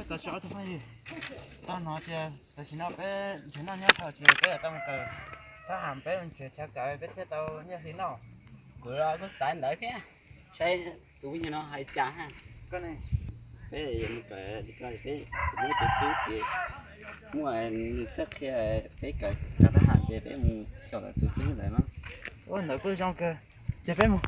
Koj tsis ob tug phooj ywg, tau hnov tias tam sim no peb nrhiav noj nyob tau ces peb yuav tau mus kawm thab ham, peb mus nrhiav chaw kawm peb thiaj tau nyiaj hli noj. Kuv los kuj xav ntawd thiab, saib tus phooj ywg no hais cas ha. Koj ne? Peb yuav mus kawm li ko, peb muaj tus xib hwb ces muaj nws txawj qhia peb kawm thab ham ces peb mus xyaum tus xib hwb ntawd no. Ua ntawd kuj zoo kawg, ces peb mus.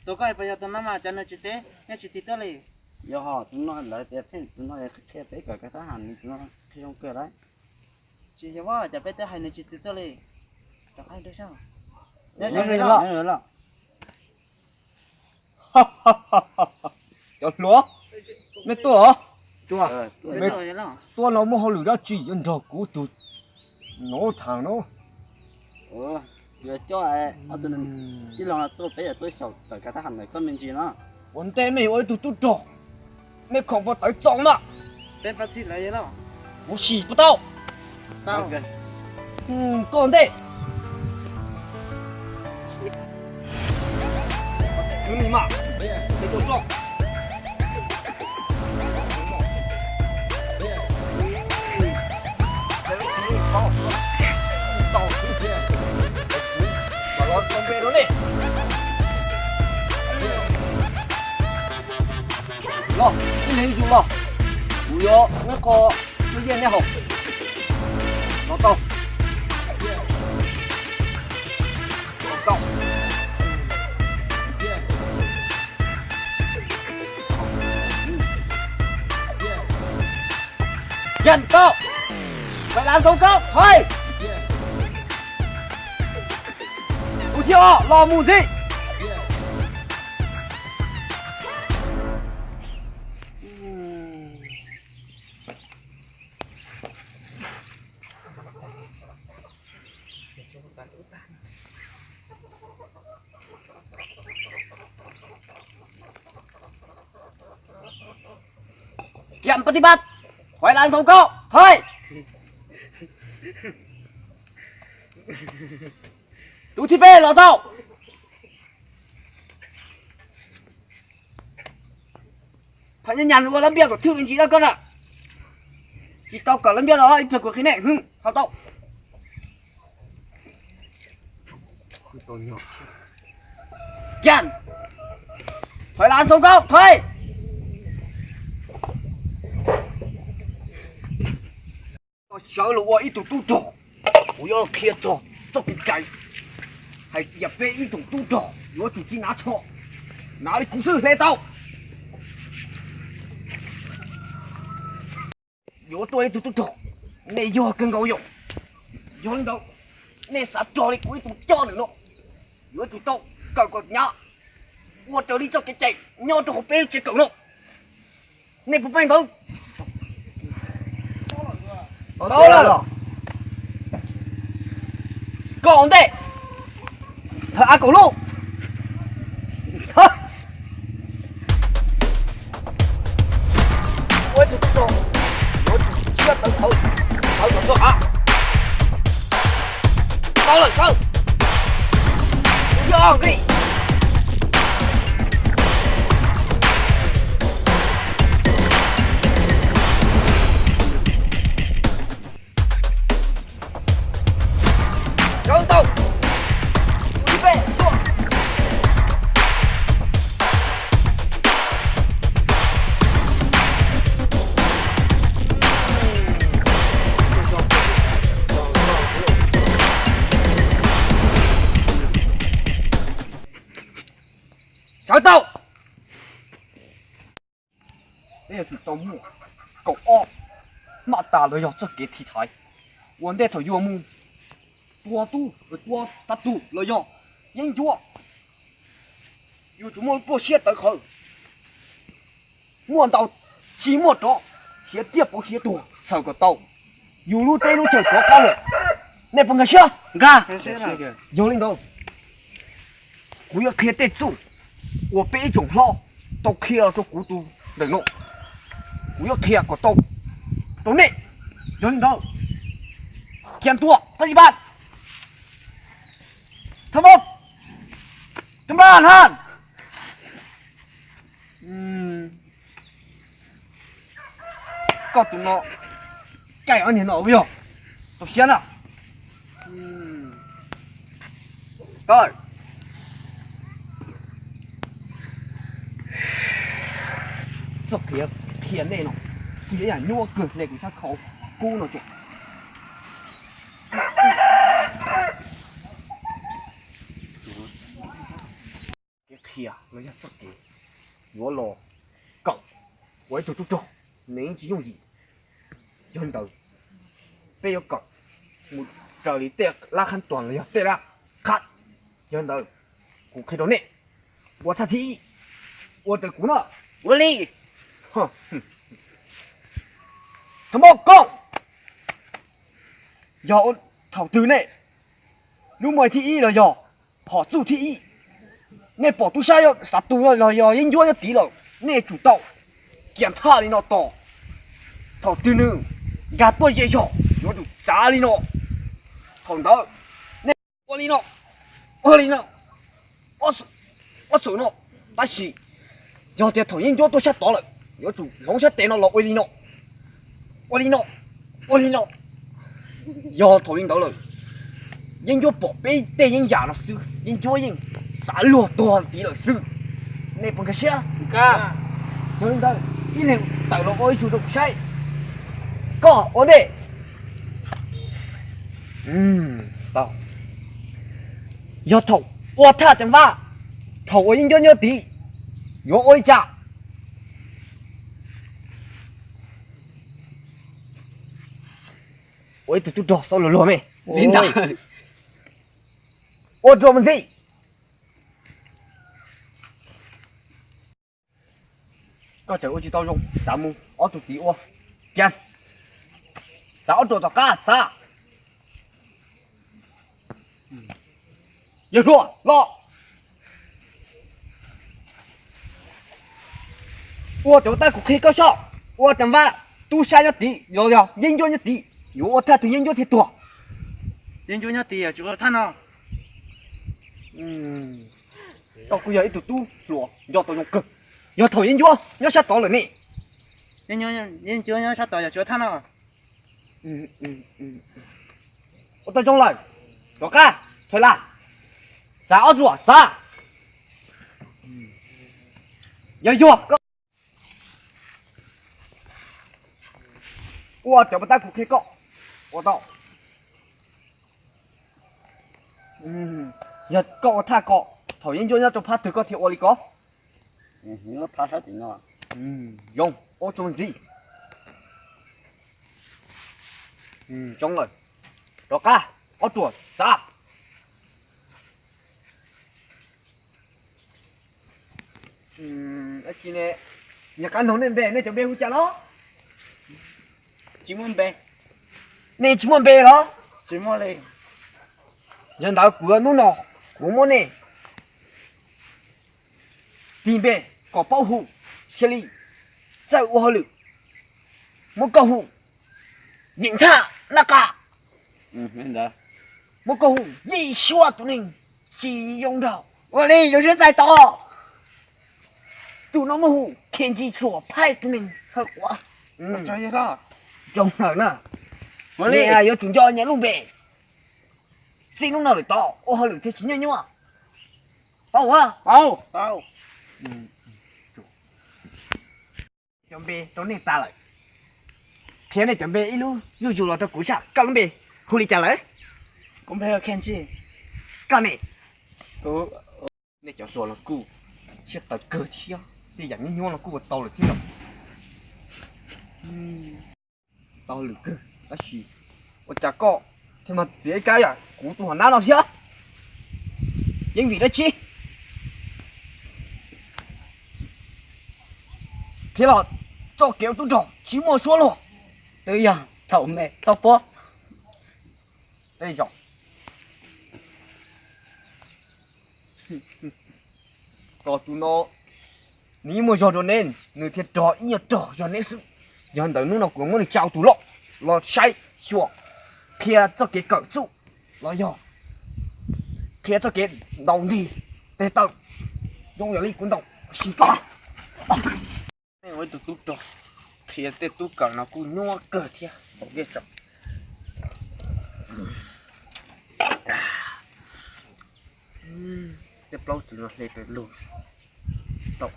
Tus koj hais puas yog tus no mas cas nws tsis teb, neb tsis tiv tuaj li? Yog hos tus no lawv tias pheej tus no qhia peb kawm thab ham, nws tus no qhia zoo kawg lawm. Tsis yog, cas peb twb hais nws tsis tiv tuaj li. Rov qab saib. Cov hluas, nej tuaj los? Tuaj, tuaj no muaj hauj lwm dab tsi yuav nrog kuv tus nov tham no? Yuav coj ob tug tij laug no tuaj, peb yuav tuaj xyaum tawm kav thab ham ntawm koj me ntsis no. Ua ntej mej yuav ua ib tug tub rog, mej khoom puas tawv txaus na? Peb pab txhij lawv los? Kuv sim puas tau. Koj ntej. Kwv nim mas, peb tuaj tso. Los, ib leeg ib tug los, kuv yuav muab qho cuab yeej nej haus. Los tau. Los tau. Yan tau. Koj lav xoo kaub, thov. Tus thib ob los mus ntxiv. Kiam pab tib pab, thov lav xoo kaub, thov. Tus thib peb los tau. Thov nyab nyas ua lab npiaj kom thwj me ntsis na koj na. Tsis tau kom lab npiaj los ib pliag kuv qhia nej, haus tau. Kiam, thov lav xoo kaub, thov. Sawv los ua ib tug tub rog, kuv yuav qhia txog txoj kev cai hais tias peb ib tug tub rog yuav tsum tsis hnav tsho, hnav li kuv xwb hle tau. Yuav tuaj ib tug tub rog, nej yog kawg nkaus yom. Yog li ntawd, nej xav rog li kuv ib tug coj nws no, yuav tsum tau kawm kom hnyav, ua raws li txoj kev cai nyob rau hauv peb lub tsev kawm no. Nej puas paub ntawd? Paub lawm. Koj ua ntej. Thawj av kaum lub. Ua ib tug tub rog, yuav tsum siab tawv qhawv, tawv kom txog av. Tau lawm, sawv. Tus thib ob nqis. Sawv tau. Tus thib peb tuaj. Sawv tau. Peb yuav tsum tau muaj kaum ob maj tas los yog txoj kev tiv thaiv. Ua ntej thaum yuav mus tua tub, tua xav tug los yog yeeb ncuab, yuav tsum muaj lub pluaj siab tawv qhawv. Muaj ntau tsis muaj rov, siav tiaj pauv siav tuag, txhawm kom tau yus lub teb lub chaw rov qab lawm. Nej puas nkag siab? Nkag. Yog li ntawd, kuv yuav qhia tej txuj uas peb ib tsoom hlob tau qhia los rau kuv tus ntawm no, kuv yuav qhia kom tau rau nej. Yog li ntawd, kiag ntua pab ib pab. Thab mob, teb npab na. Koj tus no, caij ob niag no yog tau siab na. Txoj kev qhia nej no, kuv yuav yam nyuaj kawg, nej kuv sab khau kub no ces kev qhia los yog txoj kev yuav los kawm ua ib tug tub rog, nws yeej tsis yooj yim. Yog li ntawd, peb yuav kawm mus raws li tej lab khab tuam los yog tej lab khab. Yog li ntawd, kuv qhia rau nej, ua thaj thib ib, ua raws kuv no. Ua li. Thab mob koj, yog thaum twg nej lub moos thib ib los yog phom txuj thib ib, nej pom tub sab xav tu los yog yeeb ncuab nyob tid lawm, nej tsum tau kiag thaj li no tos. Thaum twg nws nkag tuaj ze zog yuav tsum txav li no. Thaum ntawd nej ua li no, ua li no, ob xum no. Tab sis yog tias thaum yeeb ncuab tuaj sab tod lawm, yuav tsum hloov sab tes no los ua li no, ua li no, ua li no. Yog thaum li ntawd lawm, yeeb ncuab pom peb tej yeeb yam no xwb, yeeb ncuab yeej xav luag tuag tid lawm xwb. Nej puas nkag siab? Yog li ntawd, ib leeg tawm los ua ib zaug rau kuv saib. Koj ua ntej. Yog thaum ua thaj tseem vaj, thaum uas yeeb ncuab nyob tid, yuav ua li cas? Ua ib tug tub rog xav luag luag me. Ua rau mus ntxi. Koj tseem ua tsis tau zoo, txav mus ob tug tid ua. Kiag, txav ob ruam tom qab, txav. Yawg hluas, los. Ua cov tab kuv qhia koj soj, ua tseem vaj, tub sab nyob tid los yog yeeb ncuab nyob tid, yuav ua thaj twg yeeb ncuab thiaj tuag. Yeeb ncuab nyob tid, tsis ua thaj no. Koj kuj yog ib tug tub hluas nco tau zoo kawg. Yog thaum yeeb ncuab nyob sab tod lawm ne. Yeeb ncuab nyob sab tod, yog tsis ua thaj no. Ua tau zoo lawm, rov qab, thawj laj, txav ob ruam, txav. Yog yuag koj ua cov pas tab kuv qhia koj ua tau. Yog koj ua thaj ko, thaum yeeb ncuab nyob rau phab twg koj thiaj ua li ko. Zoo, ua txuas ntxiv. Zoo lawm, rov qab, ob ruam, txav. Dab tsi ne? Yog qab noog nej npe, nej cov npe hu cas los? Tsis muaj npe. Nej tsis muaj npe los? Tsis muaj li. Yog ntawd kuv hnub no kuv muab nej tis npe kom paub hu, thiaj li txawj ua hauj lwm. Muab koj hu Yeej Thaj Nab Qa, muab koj hu Yij Suab tus neeg tsis yoo nraug. Ua li zoo siab txais tos. Tus no muab hu Khe Ntsis Tsuas Phaij tus neeg hawm quav. Zoo lawm na. Nyias yuav tsum nco nyias lub npe. Txij hnub no lawm tod ua hauj lwm thiaj tsis nyuaj nyuaj. Paub a? Paub. Cov npe rau nej tas lawm. Qhia nej cov npe ib lub zuj zus los rau kuv saib. Koj lub npe hu li cas lawm? Kuv npe hu Khe Ntsis. Koj ne? Nej cov hluas los kuj siab tawv kawg thiab, tej yam nyuaj nyuaj los kuj ua tau lawm thiab. Tau lwm kawg tab sis ua cas koj thiaj mas txiav ib kab yam kuv tus hom nab no thiab? Yeej vim dab tsi? Qhia los txoj kev ua tub rog tsis muaj suab luag. Twb yog thaum me txhob pob. Tej zaum tos tus no nws yeej muaj zog dua neb, nws thiaj rog ib nyuag rog zog neb xwb. Yog ntawd hnub no kuv muab nws tsa ua tus loj los saib xyuas qhia txoj kev kawm txuj los yog qhia txoj kev ntaus ntig tes taw zoo yam li kuv ntaus sim pab. Nej ua ib tug tub rog, qhia tej tub kawm no kuj nyuaj kawg thiab. Tej plaub tug no hle pem lug tau.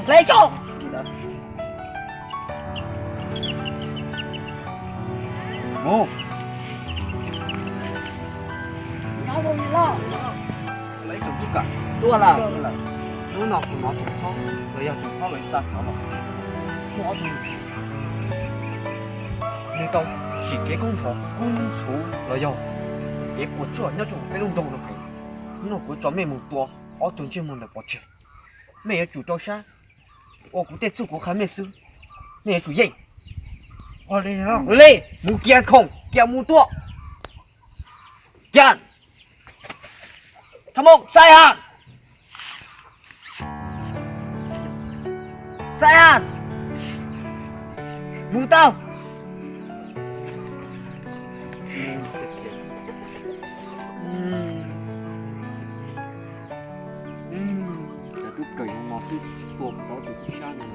Hle tso. Mus. Lawv ib tsoom tub kawm tuaj lawm. Hnub no kuv hnov tus hlob los yog tus hlob lawv xa xov los, muaj ob tug nws tau tsim kev koob nrho kub ntxhuv los yog kev puas tsuaj nyob rau peb lub nroog no heev. Hnub no kuv tso mej mus tua ob tug ntsej muag ntawd pov tseg. Mej yuav tsum rau sab ua kuv tej txuj kuv qha mej xwb. Mej yuav tsum yeej. Ua li, mus kiag khoom kiag mus tua. Cas, thab moo xais has, xais has, mus tau. Cov tub kawm no xwb tua tau tus tub sab no.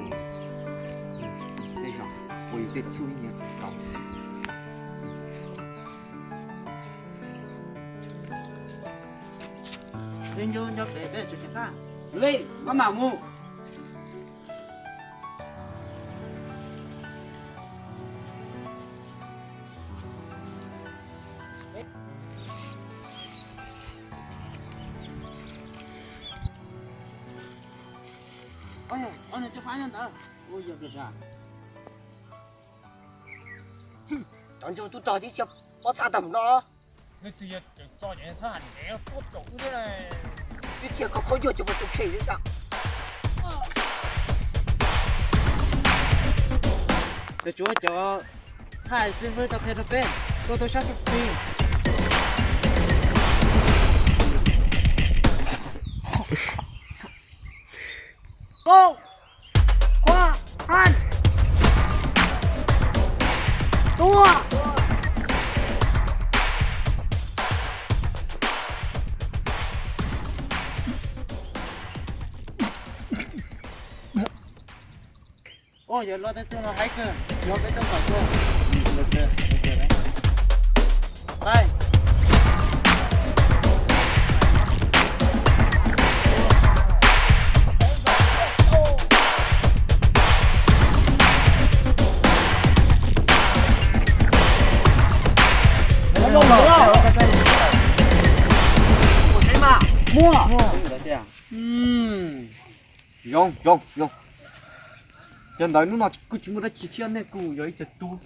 Tej zaum ua yus tej txuj ib nyuag tau xwb. Li, maj mam mus. Cov ntseeg tub rog tib txhia pob txha tag mus no. Tib txhia kho khaub ncaws cov mus tus khe xwb. Cov tsuav cov thaij xib fwb tau qhia rau peb, tuaj tau sab txuj plig. Ua yog luag tej tug no haib kawg, yog peb tuaj kom tuaj. Muaj. Zoo, zoo, zoo. Cov ntawd hnub no kuj tsis muaj dab tsi thiab, nej kuj yog ib cov tub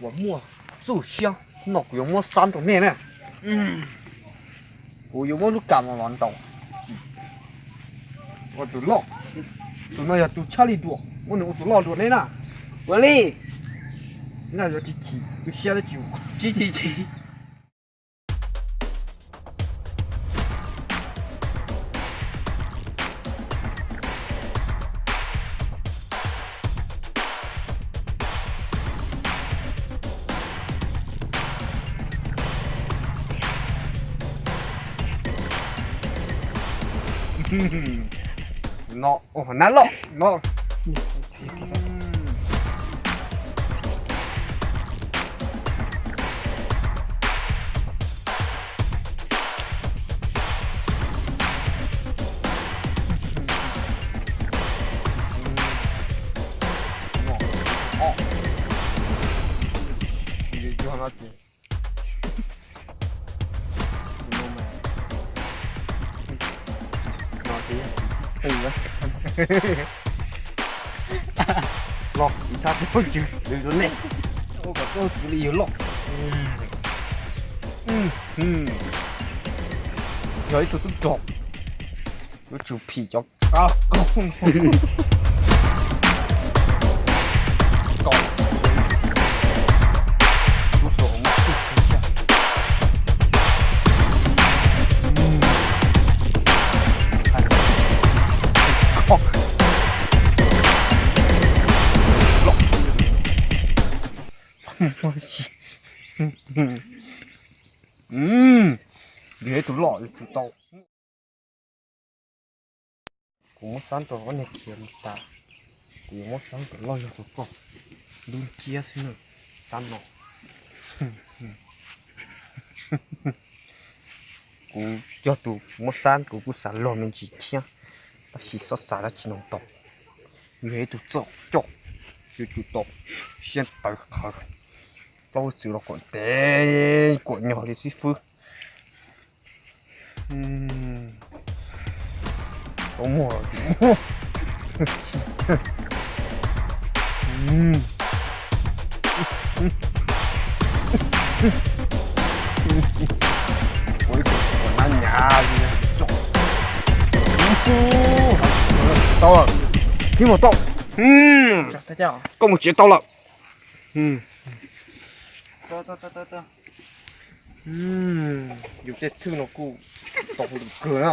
uas muaj txuj siab, hnub no kuv yuav muab xab rau nej na. Kuv yuav muab lub kas no los ntaus ua tus loj. Tus no yog tus tshaj li dua, muab nws ua tus loj dua neb na. Ua li. Neb yuav tsis chim tu siab dab tsi. Tsis, tsis, tsis. No, ua nab loj no. Los ib thaj tib pawg tswv lwm rau nej, ua kom tuaj txwv li yus loj. Yog ib tug tub rog, yuav tsum phim cov qab koj. Koj, tub rog muaj txuj kawg thiab. Yog ib tug loj yuav tsum tau. Kuv muab xab rau ob niag khiav mus tas, kuv yuav muab xab rau loj zog rau koj. Ntub nciab xwb na, xab no. Kuv yog tus muab xab, kuv kuj xav log me ntsis thiab, tab sis xob xav dab tsi no tau. Yog ib tug txawj coj, yuav tsum tau siab tawv qhawv, plaub hwj txwv los kom ntev kom nyog li xib fwb. Tau muag los tsis muag. Ua ib tug nab nyav li coj. Tau lawm, thib mus tau. Koj mus tsev tau lawm. Yus tej thwj no kuj tau lwm kawg na.